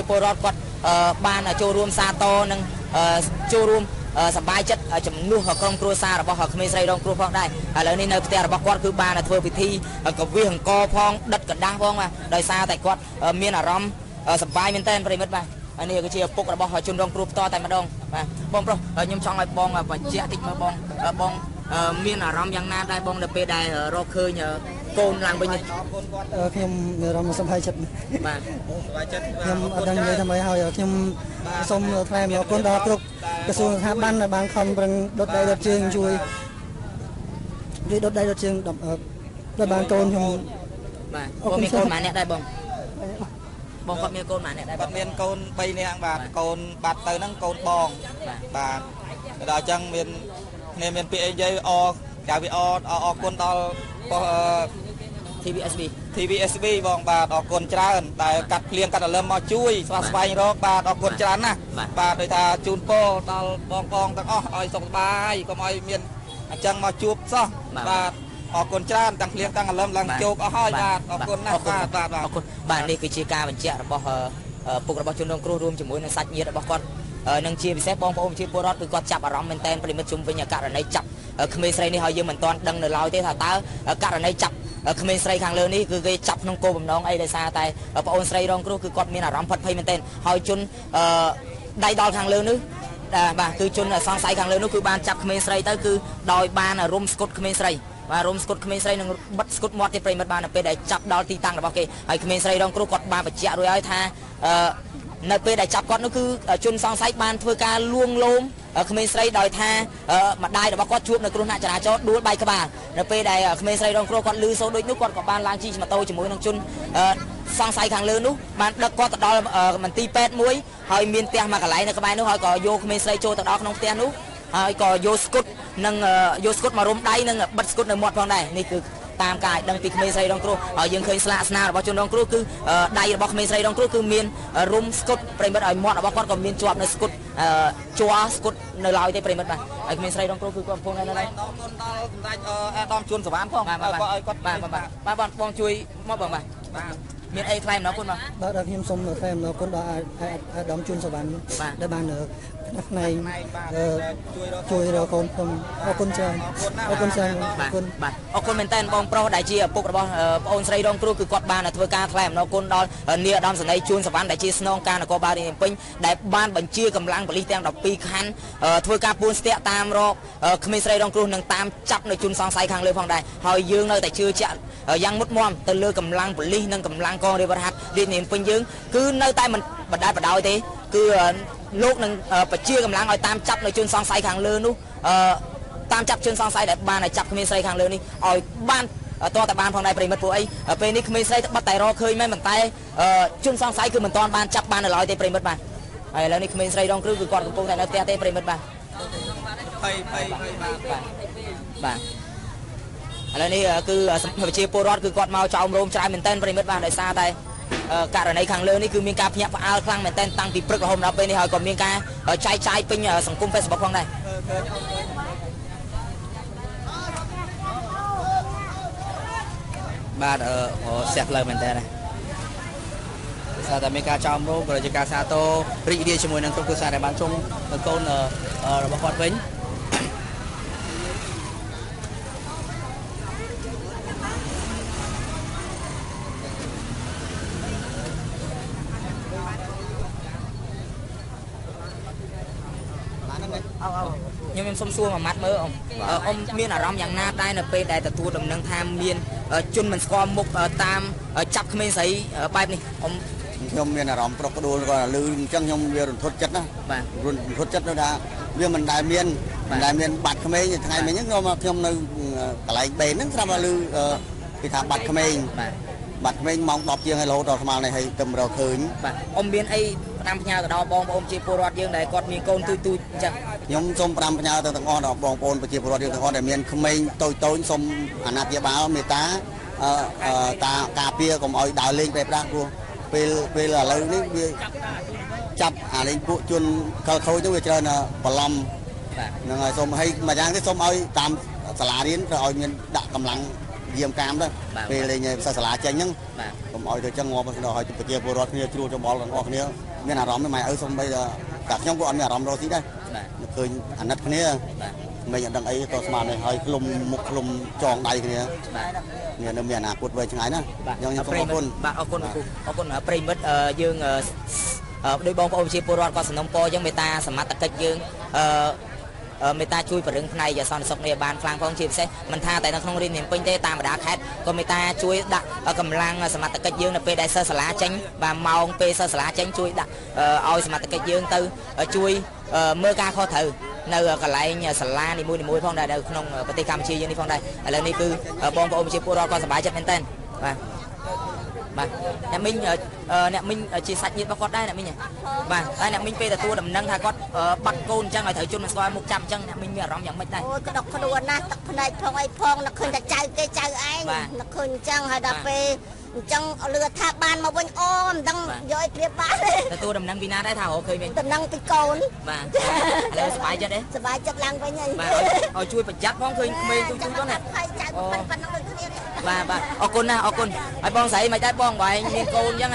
ពលរដ្ឋគាត់បានចូលរួមសាទរនិងចូលរួមសប្បាយចិត្តជំនួសក្រុមគ្រួសាររបស់ក្មេងស្រីរងគ្រោះផងដែរឥឡូវនេះនៅផ្ទះរបស់គាត់គឺបានធ្វើពិធីកវិសអង្គផងដិតกระដាស់ផងបាទដោយសារតែគាត់មានអារម្មណ៍សប្បាយមែនទែនប្រិមិត្តបាទនេះគឺជាឪពុករបស់ជនរងគ្រោះផ្ទាល់តែម្ដងបាទបងប្រុសខ្ញុំចង់ឲ្យបងបញ្ជាក់តិចមើលបងបងមានអារម្មណ៍យ៉ាងណាដែរបងនៅពេលដែលរកឃើញកូនឡើងវិញខ្ញុំមានអារម្មណ៍សប្បាយចិត្តបាទសប្បាយចិត្តខ្ញុំអត់ដឹងនិយាយថាម៉េចហើយខ្ញុំសូមថ្លែងអំណរគុណដល់គ្រប់ក្រសួងស្ថាប័នដែលបានខំប្រឹងដុតដៃដុតជើងជួយដុតដៃដុតជើងដល់បានកូនខ្ញុំបាទបងមានកូនប៉ុន្មានអ្នកដែរបងបងគាត់មានកូនប៉ុន្មានអ្នកដែរគាត់មានកូន3នាក់បាទកូនបាត់ទៅហ្នឹងកូនបងបាទដល់អញ្ចឹងមានគ្នាមានពាក្យអីនិយាយអកៅវាអអរគុណដល់ TVSB បងបាទអរគុណច្រើនដែលកាត់ភ្លៀងកាត់អលឹមមកជួយស្វាស្វែងរកបាទអរគុណច្រើនណាស់បាទដោយថាជូនពរដល់បងបងទាំងអស់ឲ្យសុខសប្បាយកុំឲ្យមានអញ្ចឹងមកជួបសោះបាទអរគុណច្រើនទាំងភ្លៀងទាំងអលឹមឡើងជោគអស់ហើយបាទអរគុណណាស់បាទបាទអរគុណបាទនេះគឺជាការបញ្ជាក់របស់ពុករបស់ជនរងគ្រោះរួមជាមួយនឹងសាច់ញាតិរបស់គាត់នឹងជាពិសេសបងប្អូនប្រជាពលរដ្ឋគឺគាត់ចាប់អារម្មណ៍មែនទែនប្រិមិត្តជុំវិញករណីចាប់ក្មេងស្រីនេះហើយយើងមិនទាន់ដឹងនៅឡើយទេថាតើករណីចាប់ក្មេងស្រីខាងលើនេះគឺគេចាប់ក្នុងគោលបំណងអីដោយសារតែប្អូនស្រីរងគ្រោះគឺគាត់មានអារម្មណ៍ផិតភ័យមែនទែនហើយជនដៃដល់ខាងលើនេះបាទគឺជនសង្ស័យខាងលើនោះគឺបានចាប់ក្មេងស្រីទៅគឺដោយបានរុំស្គុតក្មេងស្រីបាទរុំស្គុតក្មេងស្រីនិងបិទស្គុតមាត់ទៀតប្រិមិត្តបាននៅពេលដែលចាប់ដល់ទីតាំងរបស់គេហើយក្មេងស្រីរងគ្រោះគាត់បានបញ្ជាក់រួចហើយថានៅពេលដែលចាប់គាត់នោះគឺជនសង្ស័យបានធ្វើការលួងលោមក្មេងស្រីដោយថាម្ដាយរបស់គាត់ជួបនៅគ្រោះថ្នាក់ចរាចរណ៍ដួលបែកក្បាលនៅពេលដែលក្មេងស្រីរងគ្រោះគាត់លឺសូរដូចនោះគាត់ក៏បានឡើងជិះម៉ូតូជាមួយនឹងជនសង្ស័យខាងលើនោះបានដឹកគាត់ទៅដល់មន្ទីរពេទ្យមួយហើយមានផ្ទះមួយកន្លែងនៅក្បែរនោះហើយក៏យកក្មេងស្រីចូលទៅដល់ក្នុងផ្ទះនោះហើយក៏យកស្គុតនិងយកស្គុតមករុំដៃនិងបិទស្គុតនៅមាត់ផងដែរនេះគឺតាមការដឹងពីក្មេងស្រីរងគ្រោះហើយយើងឃើញស្លាកស្នារបស់ជនរងគ្រោះគឺដៃរបស់ក្មេងស្រីរងគ្រោះគឺមានរុំស្គុតប្រិមិត្តឲ្យមាត់របស់គាត់ក៏មានជាប់នៅស្គុតជ័រស្គុតនៅឡើយទេប្រិមិត្តបាទហើយក្មេងស្រីរងគ្រោះគឺគាត់កំពុងនៅឡើយដល់គុណដល់សម្ដេចអាដាមជួនសវណ្ណផងគាត់ឲ្យគាត់បាទបាទបាទបងជួយមកបងបាទមានអីថ្លែងអំណរគុណបងបាទខ្ញុំសូមថ្លែងអំណរគុណដល់អាដាមជួនសវណ្ណដែលបានផ្នែកជួយរកកូនខ្ញុំអរគុណច្រើនអរគុណច្រើនអរគុណបាទអរគុណមែនតើបងប្រុសដែលជាឪពុករបស់ប្អូនស្រីរងគ្រោះគឺគាត់បានធ្វើការថ្លែងអំណរគុណដល់នាយឧត្តមសេនីយ៍ជួនសវណ្ណដែលជាស្នងការនគរបាលរាជធានីភ្នំពេញដែលបានបញ្ជាកម្លាំងប៉ូលីសទាំង12ខណ្ឌធ្វើការពួនស្ទាក់តាមរកក្មេងស្រីរងគ្រោះនិងតាមចាប់នៅជនសង្ស័យខាងលើផងដែរហើយយើងនៅតែជឿជាក់យ៉ាងមុតមមទៅលើកម្លាំងប៉ូលីសនិងកម្លាំងកងរាជអាវុធហត្ថរាជធានីភ្នំពេញយើងគឺនៅតែមិនបណ្ដែតបណ្ដោយទេគឺលោកនឹងបជាកម្លាំងឲ្យតាមចាប់នៅជនសង្ស័យខាងលើនោះតាមចាប់ជនសង្ស័យដែលបានចាប់ក្មេងស្រីខាងលើនេះឲ្យបានតតែបានផងដែរប្រិមិត្តពួកអីពេលនេះក្មេងស្រីបាត់តែរកឃើញមែនប៉ុន្តែជនសង្ស័យគឺមិនទាន់បានចាប់បាននៅឡើយទេប្រិមិត្តបាទហើយឥឡូវនេះក្មេងស្រីរងគ្រោះគឺគាត់កំពុងតែនៅផ្ទះទេប្រិមិត្តបាទបាទឥឡូវនេះគឺប្រជាពលរដ្ឋគឺគាត់មកចោមរោមច្រើនមែនទែនប្រិមិត្តបាទដោយសារតែករណីខាងលើនេះគឺមានការភ្ញាក់ផ្អើលខ្លាំងមែនទែនតាំងពីព្រឹករហូតដល់ពេលនេះហើយក៏មានការចែកចាយពេញសង្គម Facebook ផងដែរបាទសះផ្លូវមែនទែនណាសារតែមានការចោមរោមក៏ជាការសាទររីករាយជាមួយនឹងក្រុមគ្រួសារដែលបានជុំកូនរបស់គាត់វិញខ្ញុំសុំសួរមួយម៉ាត់មើលអ៊ំមានអារម្មណ៍យ៉ាងណាដែរនៅពេលដែលទទួលដំណឹងថាមានជនមិនស្គាល់មុខតាមចាប់ក្មេងស្រីបែបនេះអ៊ំខ្ញុំមានអារម្មណ៍ប្រុសក្ដួលក៏លឺអញ្ចឹងខ្ញុំវារន្ធត់ចិត្តណាបាទរន្ធត់ចិត្តថាវាមិនដែលមានបាត់ក្មេងថ្ងៃមិញហ្នឹងខ្ញុំនៅកន្លែងបេនហ្នឹងស្រាប់តែលឺគេថាបាត់ក្មេងបាត់ក្មេងម៉ោង10ជាងហើយរហូតដល់ស្មាននេះហើយទៅរកឃើញបាទអ៊ំមានអីផ្ដាំផ្ញើទៅដល់បងប្អូនជាពលរដ្ឋយើងដែលគាត់មានកូនទូចទូចអញ្ចឹងខ្ញុំសូមផ្ដាំផ្ញើទៅទាំងអស់ដល់បងប្អូនប្រជាពលរដ្ឋយើងទាំងអស់ដែលមានក្មេងតូចតូចសូមអាណាព្យាបាលមេត្តាតាការពារកុំឲ្យដើរលេងប្រេះប្រាស់ព្រោះពេលឥឡូវនេះវាចាប់អាលេងពួកជនខលខូចទៅវាច្រើនបន្លំហ្នឹងហើយសូមឲ្យមួយយ៉ាងទៀតសូមឲ្យតាមសាលារៀនត្រូវឲ្យមានដាក់កម្លាំង យាមកាមទៅពេលលេងសិស្សសាលាចេញហ្នឹងកុំឲ្យទៅចឹងងាប់ដល់ឲ្យប្រជាពលរដ្ឋគ្នាជ្រួលច្របល់ទាំងអស់គ្នាមានអារម្មណ៍ម៉ែឪសំបីតែខ្ញុំក៏អត់មានអារម្មណ៍រកស៊ីដែរឃើញអាណិតគ្នាមិនដឹងអីក៏ស្មានហើយឲ្យឃ្លុំមុខឃ្លុំចងដៃគ្នាមាននៅមានអនាគតវែងឆ្ងាយណាខ្ញុំសូមអរគុណបាទអរគុណគ្រូអរគុណប្រិមិត្តយើងដោយបងប្អូនជាពលរដ្ឋក៏សំណុំពរយើងមេត្តាសមត្ថកិច្ចយើងមេត្តាជួយបរិងផ្នែកសន្តិសុខនេះឲ្យបានខ្លាំងផងជាពិសេសមិនថាតែនៅក្នុងរាជធានីភ្នំពេញទេតាមបណ្ដាខេត្តក៏មេត្តាជួយដាក់កម្លាំងសមត្ថកិច្ចយើងនៅពេលដែលសិស្សសាលាចេញបាទម៉ោងពេលសិស្សសាលាចេញជួយដាក់ឲ្យសមត្ថកិច្ចយើងទៅជួយមើលការខុសត្រូវនៅកន្លែងសាលានីមួយៗផងដែរនៅក្នុងប្រទេសកម្ពុជាយើងនេះផងដែរឥឡូវនេះគឺបងប្អូនប្រជាពលរដ្ឋក៏សប្បាយចិត្តមែនទែនបាទបាទអ្នកមីងអ្នកមីងជាសាច់ញាតិរបស់គាត់ដែរអ្នកមីងបាទតែអ្នកមីងពេលទទួលដំណឹងថាគាត់បាត់កូនអញ្ចឹងឲ្យត្រូវជនមិនស្គាល់មុខចាប់អញ្ចឹងអ្នកមីងមានអារម្មណ៍យ៉ាងម៉េចដែរអូយក្តុកក្តួនណាស់ទឹកភ្នែកផងអីផងនឹកឃើញតែចៅគេចៅឯងនឹកឃើញអញ្ចឹងហើយដល់ពេលអញ្ចឹងលឺថាបានមកវិញអូមិនដឹងយកឲ្យព្រៀបបានទទួលដំណឹងពីណាដែរថារកឃើញវិញដំណឹងពីកូនបាទឥឡូវសប្បាយចិត្តទេសប្បាយចិត្តឡើងវិញហើយបាទឲ្យជួយប្រយ័ត្នផងឃើញក្មេងទូៗទៅណាហើយចៅប៉ុណ្ណឹងដូចគ្នាបាទបាទអរគុណណាស់អរគុណហើយបងស្រីមិនដែរបងបើឯងមានកូនអញ្ចឹង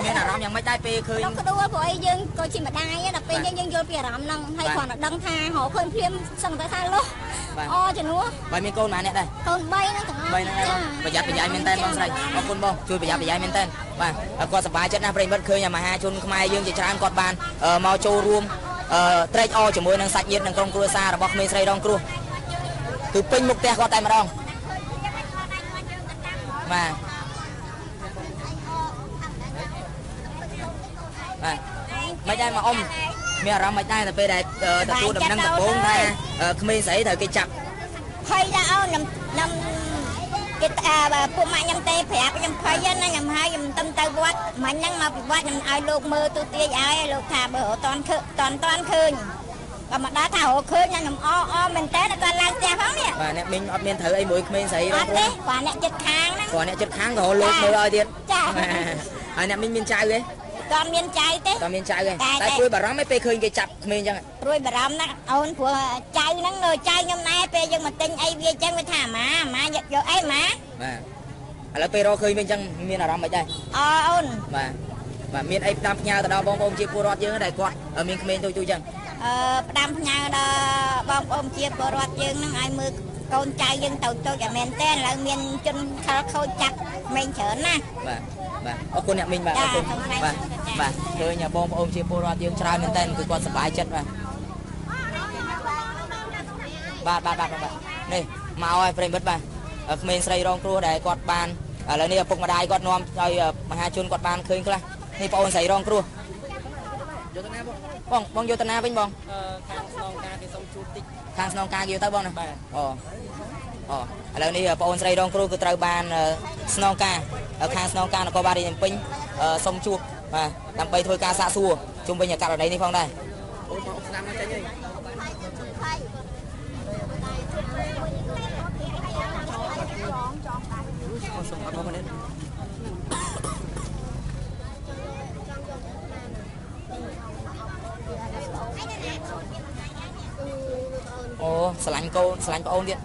មានអារម្មណ៍យ៉ាងម៉េចដែរពេលឃើញក្តួលព្រោះអីយើងក៏ជាម្ដាយដល់ពេលយើងយល់ពីអារម្មណ៍ហ្នឹងហើយគ្រាន់តែដឹងថារកឃើញភ្លាមសឹងតែថាលុះអូជំនួសបើមានកូនប៉ុន្មានអ្នកដែរកូន3ហ្នឹងទាំងអស់ 3ហ្នឹងប្រយ័ត្នប្រយែងមែនតើបងស្រីអរគុណបងជួយប្រយ័ត្នប្រយែងមែនតើបាទគាត់សប្បាយចិត្តណាស់ប្រិមិត្តឃើញមហាជនខ្មែរយើងជាច្រើនគាត់បានមកចូលរួមត្រេកអរជាមួយនឹងសាច់ញាតិនិងក្រុមគ្រួសាររបស់ក្មេងស្រីរងគ្រោះគឺពេញមុខផ្ទះគាត់តែម្ដងបាទបាទមិនដែរមកអ៊ំមានអារម្មណ៍មិនដែរទៅពេលដែលទទួលដំណឹងដំបូងថាក្មេងស្រីត្រូវគេចាប់ភ័យដែរអូនខ្ញុំគេពួកម៉ាក់ខ្ញុំទេប្រាប់ខ្ញុំភ័យណាខ្ញុំហើយខ្ញុំទៅវត្តមិញហ្នឹងមកពីវត្តខ្ញុំឲ្យលោកមើលទូទាយឲ្យលោកថាបើអត់តាន់ឃើញតាន់ឃើញបើមកដល់ថារកឃើញខ្ញុំអអមែនតើគាត់ឡើងផ្ទះផងនេះបាទអ្នកមីងអត់មានត្រូវអីមួយក្មេងស្រីអត់ទេគាត់អ្នកចិត្តខាងហ្នឹងគាត់អ្នកចិត្តខាងក៏លោកមើលឲ្យទៀតចាហើយអ្នកមីងមានចៅទេ គាត់មានចៅទេគាត់មានចៅទេតែព្រួយបារម្ភឯពេលឃើញគេចាប់ក្មេងអញ្ចឹងព្រួយបារម្ភណាស់អូនព្រោះចៅហ្នឹងនៅចៅខ្ញុំណែពេលយើងមកទិញអីវាអញ្ចឹងវាថាម៉ាម៉ាយកអីម៉ាបាទឥឡូវពេលរកឃើញវិញអញ្ចឹងមានអារម្មណ៍មិនដែរអអូនបាទបាទមានអីផ្ដាំផ្ញើទៅដល់បងប្អូនជាពលរដ្ឋយើងដែលគាត់មានក្មេងតូចៗអញ្ចឹងផ្ដាំផ្ញើដល់បងប្អូនជាពលរដ្ឋយើងហ្នឹងឲ្យមើលកូនចៅយើងតូចៗឲ្យមែនទេឥឡូវមានជនខិលខូចចាប់ក្មេងច្រើនណាស់បាទបាទអរគុណអ្នកមីងបាទអរគុណបាទបាទឃើញបងប្អូនជាពលរដ្ឋយើងច្រើនមែនតើគឺគាត់សប្បាយចិត្តបាទបាទបាទបាទនេះមកឲ្យប្រិមិត្តបាទក្មេងស្រីរងគ្រោះដែលគាត់បានឥឡូវនេះឪពុកម្ដាយគាត់នាំឲ្យមហាជនគាត់បានឃើញខ្លះនេះបងប្អូនស្រីរងគ្រោះយកទៅណាបងបងបងយកទៅណាវិញបងខាងស្នងការគេសុំជួបតិចខាងស្នងការគេយកទៅបងណាអូអូឥឡូវនេះបងប្អូនស្រីរងគ្រោះគឺត្រូវបានស្នងការខាងស្នងការនគរបាលរាជធានីភ្នំពេញសុំជួបបាទដើម្បីធ្វើការសាកសួរជុំវិញករណីនេះផងដែរអូមកស្នាមមកចេញហើយសុំអត់មកនេះអូស្រឡាញ់កូនស្រឡាញ់ប្អូនទៀត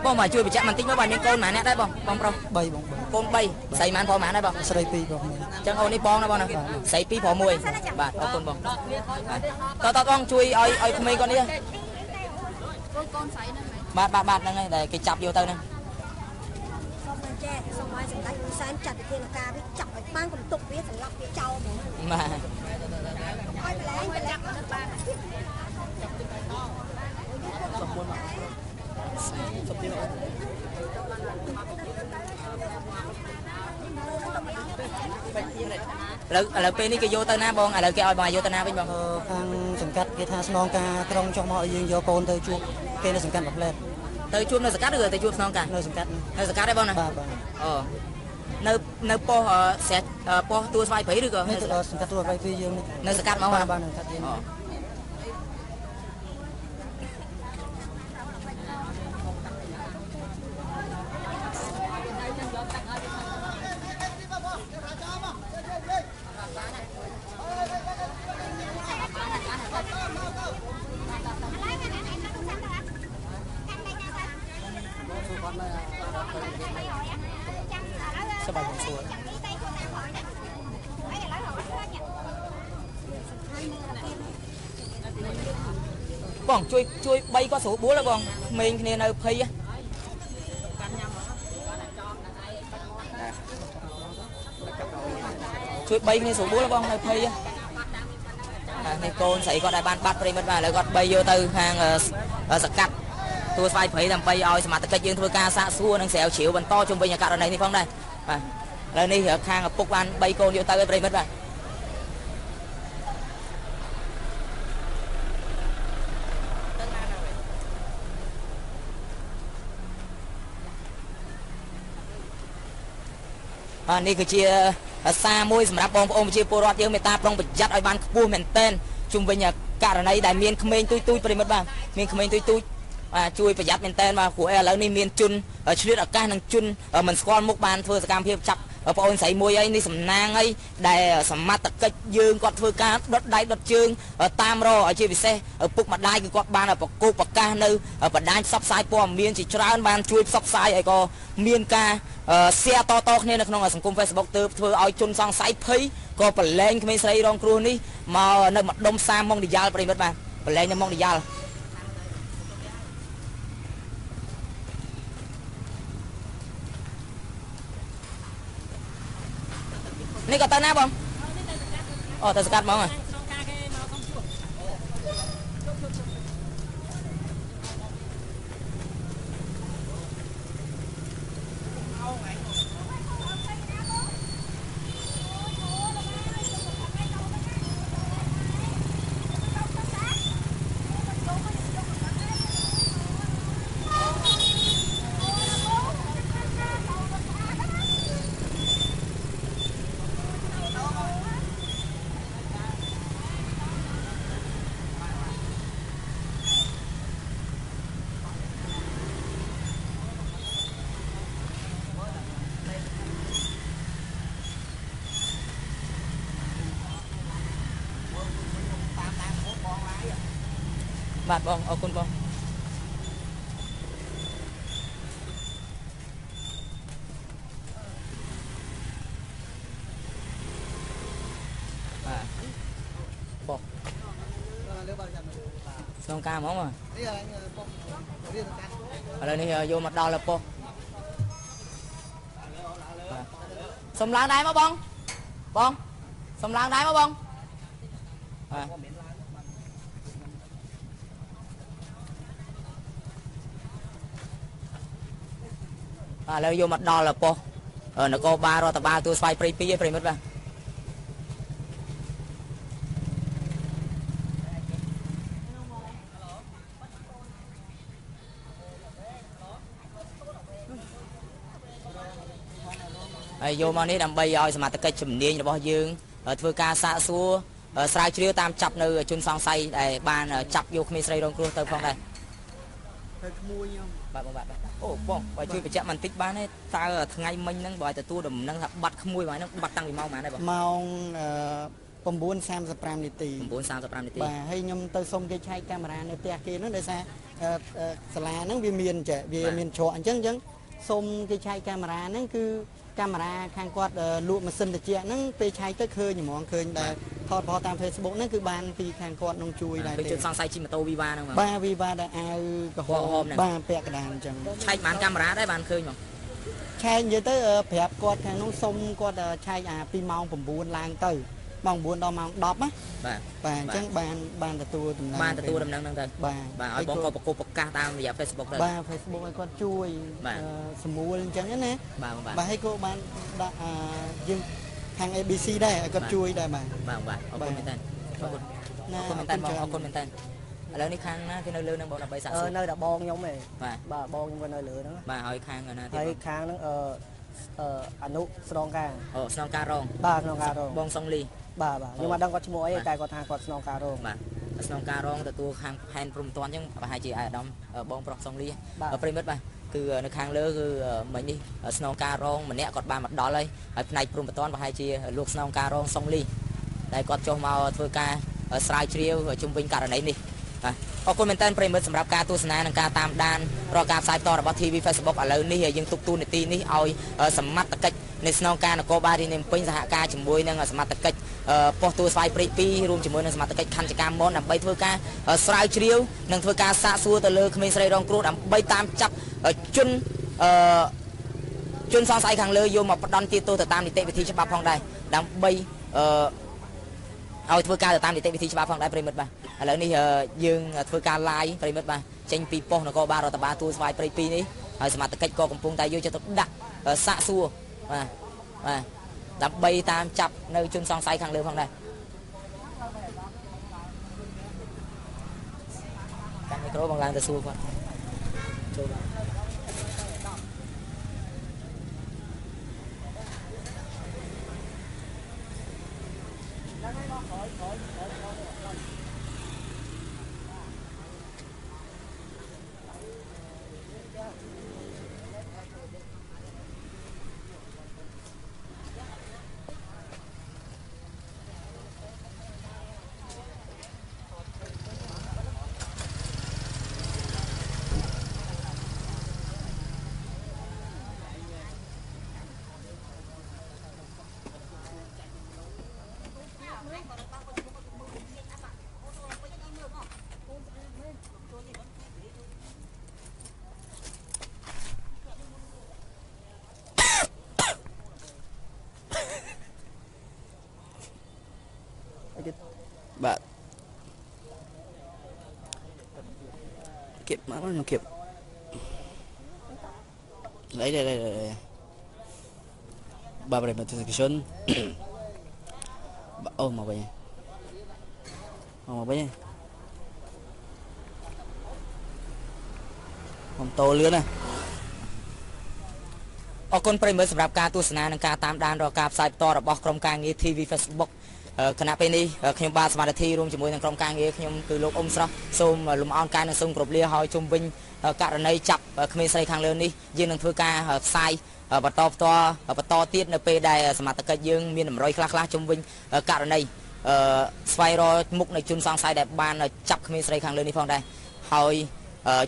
បងមកជួយបញ្ជាក់បន្តិចមើលបងមានកូនប៉ុន្មានអ្នកដែរបងបងប្រុស 3បងកូន3ស្រីប៉ុន្មានប្រុសប៉ុន្មានដែរបងស្រី2ប្រុស1អញ្ចឹងអូននេះបងណាបងណាស្រី2ប្រុស1បាទអរគុណបងតតបងជួយឲ្យក្មេងគាត់នេះកូនស្រីហ្នឹងបាទបាទបាទហ្នឹងហើយដែលគេចាប់យកទៅហ្នឹងសូមបញ្ជាក់សូមឲ្យសម្ដេចហ៊ុនសែនចាត់វិធានការវាចាប់ឲ្យបានកំទុកវាសម្លាប់វាចោលហ្មងបាទឲ្យម្លែងម្លែងបានសុំមួយមកសុំទៀតឥឡូវពេលនេះគេយកទៅណាបងឥឡូវគេឲ្យបងយកទៅណាវិញបងខាងសង្កាត់គេថាស្នងការក្រុងចុះមកឲ្យយើងយកកូនទៅជួបគេនៅសង្កាត់មួយផ្លែតទៅជួបនៅសង្កាត់ឬទៅជួបស្នងការនៅសង្កាត់នៅសង្កាត់ទេបងណាបាទបាទអូនៅប៉ុស្តិ៍ស្រែប៉ុស្តិ៍ទួលស្វាយព្រៃឬក៏នៅសង្កាត់ទួលស្វាយព្រៃយើងនៅសង្កាត់មកបាទនៅសង្កាត់យើង សប្បាយខ្ញុំសួរបងជួយជួយ3គាត់ស្រួលបួលហ៎បងក្មេងគ្នានៅភ័យជួយ3គ្នាស្រួលបួលបងនៅភ័យនេះកូនស្រីគាត់ដែលបានបាត់ប្រិមិត្តបាទឥឡូវគាត់3យកទៅខាងសកាត់ទួលស្វាយព្រៃដើម្បីឲ្យសមត្ថកិច្ចយើងធ្វើការសាកសួរនិងស្រាវជ្រាវបន្តជុំវិញករណីនេះផងដែរបាទឥឡូវនេះខាងឪពុកបាន3កូនយកទៅឲ្យប្រិមិត្តបាទបាទនេះគឺជាសារមួយសម្រាប់បងប្អូនប្រជាពលរដ្ឋយើងមេត្តាប្រុងប្រយ័ត្នឲ្យបានខ្ពស់មែនទែនជុំវិញករណីដែលមានក្មេងទូចទូចប្រិមិត្តបាទមានក្មេងទូចទូចបាទជួយប្រយ័ត្នមែនទែនបាទព្រោះឥឡូវនេះមានជនឆ្លៀតឱកាសនិងជនមិនស្គាល់មុខបានធ្វើសកម្មភាពចាប់បងអូនស្រីមួយអីនេះសំណាងអីដែលសមត្ថកិច្ចយើងគាត់ធ្វើការដុតដៃដុតជើងតាមរកជាពិសេសពុកម្ដាយគឺគាត់បានប្រកោកប្រកាសនៅបណ្ដាញផ្សព្វផ្សាយព័ត៌មានជាច្រើនបានជួយផ្សព្វផ្សាយឲ្យក៏មានការ share តៗគ្នានៅក្នុងសង្គម Facebook ទើបធ្វើឲ្យជនសង្ស័យភ័យក៏ប្រឡែងក្មេងស្រីរងគ្រោះនេះមកនៅម្ដុំសាម៉ុងឌីយ៉ាល់ប្រិមិត្តបាទប្រឡែងនៅម៉ុងឌីយ៉ាល់នេះក៏ទៅណាបងអូទៅសកាត់ហ្មងហ៎បាទបងអរគុណបងបាទបងស្នងការហ្មងបាទឥឡូវនេះយកមកដល់ប៉ុស្តិ៍សុំឡើងដែរមកបងបងសុំឡើងដែរមកបងបាទឥឡូវយកមកដល់ប៉ុស្តិ៍នគរបាលរដ្ឋបាលទួលស្វាយព្រៃ2ឯងប្រិមិត្តបាទហើយយកមកនេះដើម្បីឲ្យសមត្ថកិច្ចជំនាញរបស់យើងធ្វើការសាកសួរស្រាវជ្រាវតាមចាប់នៅជនសង្ស័យដែលបានចាប់យកក្មេងស្រីរងគ្រោះទៅផងដែរទៅក្មួយខ្ញុំបាទបងបាទអូបងបើជួយបញ្ជាក់បន្តិចបានទេតើថ្ងៃមិញហ្នឹងបើឲ្យទទួលដំណឹងថាបាត់ក្មួយហ្នឹងបាត់តាំងពីម៉ោងប៉ុន្មានដែរបងម៉ោង 9:35 នាទី 9:35 នាទីបាទហើយខ្ញុំទៅសុំគេឆែកកាមេរ៉ានៅផ្ទះគេហ្នឹងដោយសារសាលាហ្នឹងវាមានចេះវាមានច្រកអញ្ចឹងសុំគេឆែកកាមេរ៉ាហ្នឹងគឺកាមេរ៉ាខាងគាត់លក់ម៉ាស៊ីនត្រជាក់ហ្នឹងពេលឆែកទៅឃើញហ្មងឃើញដែលថតផុសតាម Facebook ហ្នឹងគឺបានពីខាងគាត់នឹងជួយដែរទេជនសង្ស័យជិះម៉ូតូវីវ៉ាហ្នឹងបាទវីវ៉ាដែលអាវក្រហមបាទពាក់កណ្ដាលអញ្ចឹងឆែកបានកាមេរ៉ាដែរបានឃើញហ្មងឆែកនិយាយទៅប្រាប់គាត់ខាងនោះសុំគាត់ឆែកអាពីម៉ោង9ឡើងទៅម៉ោង9ដល់ម៉ោង10ណាបាទបាទអញ្ចឹងបានទទួលដំណឹងបានទទួលដំណឹងហ្នឹងទៅបាទបាទឲ្យបងក៏ប្រកបប្រកាសតាមរយៈ Facebook ទៅបាទ Facebook ឲ្យគាត់ជួយស្មួលអញ្ចឹងណាបាទបាទបាទឲ្យក៏បានដាក់យើងខាង ABC ដែរឲ្យគាត់ជួយដែរបាទបាទបាទអរគុណមែនតើអរគុណអរគុណមែនតើបងអរគុណមែនតើឥឡូវនេះខាងណាគេនៅលើហ្នឹងបងដើម្បីសាកសួរនៅតែបងខ្ញុំឯងបាទបងខ្ញុំក៏នៅលើហ្នឹងបាទហើយខាងណាទៀតហើយខាងហ្នឹងអនុស្នងការអូស្នងការរងបាទស្នងការរងបងសុងលីបាទបាទខ្ញុំអត់ដឹងគាត់ឈ្មោះអីតែគាត់ថាគាត់ស្នងការរងបាទស្នងការរងទទួលខាងផែនព្រំតាន់អញ្ចឹងប្រហែលជាអាយដាមបងប្រុសសុងលីប្រិមិត្តបាទគឺនៅខាងលើគឺមិញនេះស្នងការរងម្នាក់គាត់បានមកដល់ហើយហើយផ្នែកព្រំប្រទានប្រហែលជាលោកស្នងការរងសុងលីដែលគាត់ចុះមកធ្វើការស្រាវជ្រាវជុំវិញករណីនេះបាទ អរគុណមែនទែនប្រិយមិត្តសម្រាប់ការទស្សនានិងការតាមដានរាល់ការផ្សាយផ្ទាល់របស់ TV Facebook ឥឡូវនេះយើងទុកទូនាទីនេះឲ្យសមត្ថកិច្ចនៃស្នងការនគរបាលរាជធានីភ្នំពេញសហការជាមួយនឹងសមត្ថកិច្ចប៉ុស្តិ៍ទួលស្វាយព្រៃ2រួមជាមួយនឹងសមត្ថកិច្ចខណ្ឌចកាមនដើម្បីធ្វើការស្រាវជ្រាវនិងធ្វើការសាកសួរទៅលើក្មេងស្រីរងគ្រោះដើម្បីតាមចាប់ជនសង្ស័យខាងលើយកមកផ្ដន់ទាទោសទៅតាមនីតិវិធីច្បាប់ផងដែរដើម្បីឲ្យធ្វើការទៅតាមនីតិវិធីច្បាប់ផងដែរប្រិមិត្តបាទឥឡូវនេះយើងធ្វើការ live ប្រិមិត្តបាទចេញពីប៉ុស្តិ៍នគរបាលរដ្ឋបាលទួលស្វាយព្រៃ2នេះហើយសមត្ថកិច្ចក៏កំពុងតែយកចិត្តទុកដាក់សាកសួរបាទបាទដើម្បីតាមចាប់នៅជនសង្ស័យខាងលើផងដែរកាន់មីក្រូបងឡើងទៅសួរគាត់ចូលបាទ បាទគៀបមកខ្ញុំគៀបlấy đây đây đây បាទប្រិយមិត្តទស្សនិកជនអូមកវិញមកវិញខ្ញុំតូលឿនណាអរគុណប្រិយមិត្តសម្រាប់ការទស្សនានិងការតាមដានរាល់ការផ្សាយផ្ទាល់របស់ក្រុមការងារ TV Facebook ខណៈពេលនេះខ្ញុំបាទសមាធិរួមជាមួយនឹងក្រុមការងារខ្ញុំគឺលោកអ៊ុំស្រស់សូមលំអរកាយនិងសូមគោរពលាហើយជុំវិញករណីចាប់ក្មេងស្រីខាងលើនេះយើងនឹងធ្វើការផ្សាយបន្តផ្ទាល់បន្តទៀតនៅពេលដែលសមត្ថកិច្ចយើងមានតម្រុយខ្លះៗជុំវិញករណីស្វែងរកមុខនៃជនសង្ស័យដែលបានចាប់ក្មេងស្រីខាងលើនេះផងដែរហើយ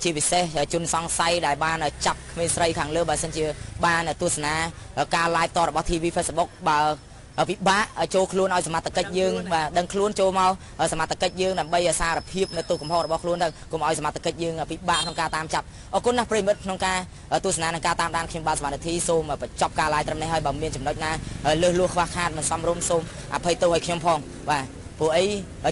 ជាពិសេសជនសង្ស័យដែលបានចាប់ក្មេងស្រីខាងលើបើសិនជាបានទស្សនាការ live តរបស់ TV Facebook បើពិបាកចូលខ្លួនឲ្យសមត្ថកិច្ចយើងបាទដឹងខ្លួនចូលមកសមត្ថកិច្ចយើងដើម្បីសារភាពនៅទោសកំហុសរបស់ខ្លួនទៅកុំឲ្យសមត្ថកិច្ចយើងពិបាកក្នុងការតាមចាប់អរគុណណាស់ប្រិយមិត្តក្នុងការទស្សនានិងការតាមដានខ្ញុំបាទសវណ្ណធីសូមបញ្ចប់ការ live ត្រឹមនេះហើយបើមានចំណុចណាលើសលួសខ្វះខាតមិនសមរម្យសូមអភ័យទោសឲ្យខ្ញុំផងបាទព្រោះអី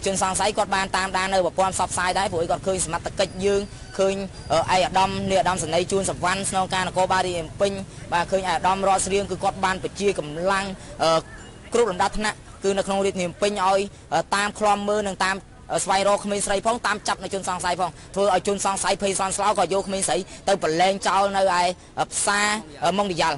ជនសង្ស័យគាត់បានតាមដាននៅប្រព័ន្ធផ្សព្វផ្សាយដែរព្រោះអីគាត់ឃើញសមត្ថកិច្ចយើងឃើញឯកឧត្តមនេះឧត្តមសេនីយ៍ជួនសវណ្ណស្នងការនគរបាលរាជធានីភ្នំពេញបាទឃើញឯកឧត្តមរតស្រៀងគឺគាត់បានបញ្ជាកម្លាំងគ្រប់លំដាប់ថ្នាក់គឺនៅក្នុងរាជធានីភ្នំពេញឲ្យតាមឃ្លាំមើលនិងតាមស្វែងរកក្មេងស្រីផងតាមចាប់នៅជនសង្ស័យផងធ្វើឲ្យជនសង្ស័យភ័យសន់ស្លោក៏យកក្មេងស្រីទៅប្រឡែងចោលនៅឯផ្សារម៉ុងឌីយ៉ាល់